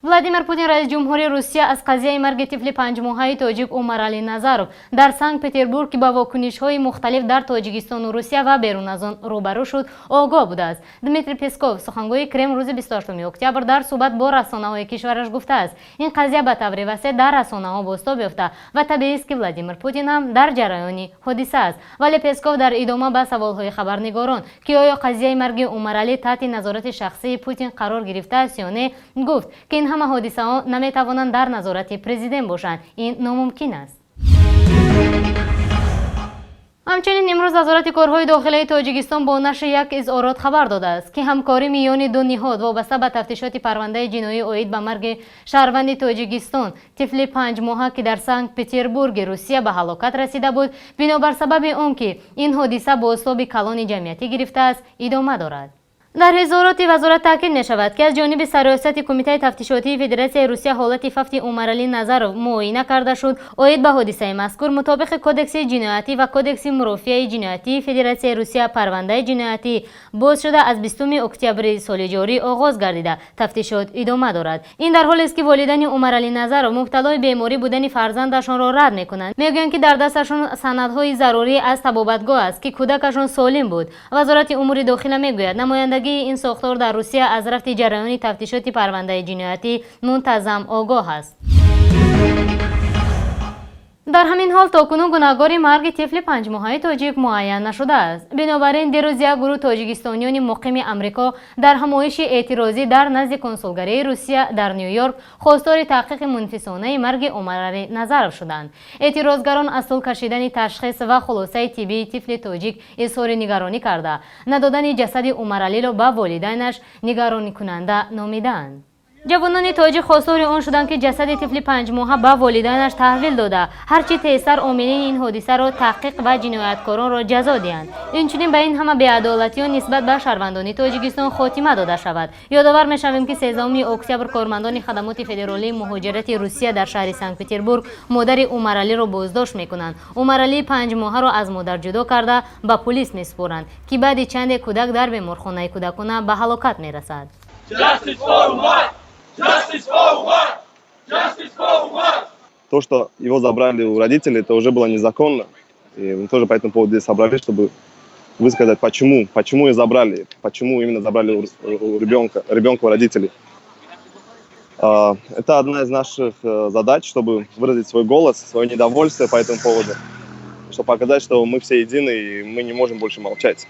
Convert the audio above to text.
Владимир Путин, раис ҷумҳури Русия, аз қазияи марги тифли 5-моҳаи тоҷик Умаралӣ Назаров дар Санкт Петербург, ки ба вокунишҳои мухталиф дар Тоҷикистону Русия ва берун аз он рӯбарӯ шуд, огоҳ будааст. Дмитрий Песков, сухангӯи Кремл, рӯзи 28 октябр дар суҳбат бо расонаҳои кишвараш гуфтааст, ин қазия ба таври васеъ дар расонаҳо бозтоб ёфта ва табиист, ки Владимир Путин ҳам дар ҷараёни ҳодиса аст. Вале Песков дар идома ба саволҳои хабарнигорон, ки оё қазияи марги Умаралӣ таҳти назорати шахсии Путин қарор гирифтааст ё не, гуфт, ки ин ҳама ҳодисаҳо наметавонанд дар назорати президент бошанд, ин номумкин аст. Ҳамчунин имрӯз Вазорати корҳои дохилаи Тоҷикистон бо нашри як изҳорот хабар додааст, ки ҳамкорӣ миёни ду ниҳод вобаста ба тафтишоти парвандаи ҷиноӣ оид ба марги шаҳрванди Тоҷикистон, тифли 5-моҳа, ки дар Санкт Петербурги Русия ба ҳалокат расида буд, бинобар сабаби он ки ин ҳодиса бозтоби калони ҷамъиятӣ гирифтааст, идома дорад. Дар изҳороти вазорат таъкид мешавад, ки аз ҷониби Сарриёсати Кумитаи тафтишотии Федератсияи Русия ҳолати фавти Умаралӣ Назаров муоина карда шуд. Оид ба ҳодисаи мазкур мутобиқи Кодекси ҷиноятӣ ва Кодекси мурофиаи ҷиноятии Федератсияи Русия парвандаи ҷиноятӣ боз шуда, аз 20 октябри соли ҷорӣ оғоз гардида, тафтишот идома дорад. Ин дар ҳолест, ки волидайни Умаралӣ Назаров мубталои беморӣ будани фарзандашонро рад мекунанд. Мегӯянд, ки дар дасташон санадҳои зарурӣ аз табобатгоҳ аст, ки кӯдакашон солим буд. Вазорати умури дохила мегӯяд, намояндагии ин сохтор дар Русия аз рафти ҷараёни тафтишоти парвандаи ҷиноятӣ мунтазам огоҳ аст. Дар ҳамин ҳол, то кунун гунаҳгори марги тифли 5-моҳаи тоҷик муайян нашудааст. Бинобар ин дирӯз як гурӯҳ тоҷикистониёни муқими Амрико дар ҳамоиши эътирозӣ дар назди консулгарии Русия дар Ню Йорк хостори таҳқиқи мунсифонаи марги Умаралӣ Назаров шуданд. Эътирозгарон аз тӯл кашидани ташхис ва хулосаи тиббии тифли тоҷик изҳори нигаронӣ карда, надодани ҷасади Умаралиро ба волидайнаш нигароникунанда номидаанд. Ҷавонони тоҷик хостори он шуданд, ки ҷасади тифли 5-моҳа ба волидайнаш таҳвил дода, ҳарчи тезтар омилини ин ҳодисаро таҳқиқ ва ҷинояткоронро ҷазо диҳанд. Инчунин ба ин ҳама беадолатиён нисбат ба шаҳрвандони Тоҷикистон хотима дода шавад. Ёдовар мешавем, ки 13 октябр кормандони Хадамоти федералии муҳоҷирати Русия дар шаҳри Санкт Петербург модари Умаралиро боздошт мекунанд. Умаралии 5-моҳаро аз модар ҷудо карда, ба пулис месупоранд, ки баъди чанде кӯдак дар беморхонаи кӯдакона ба ҳалокат мерасад. Justice for Umar! Justice for Umar! Justice for Umar! То, что его забрали у родителей, это уже было незаконно. И мы тоже по этому поводу здесь собрались, чтобы высказать, почему ее забрали, почему именно забрали у ребенка у родителей. Это одна из наших задач, чтобы выразить свой голос, свое недовольство по этому поводу, чтобы показать, что мы все едины и мы не можем больше молчать.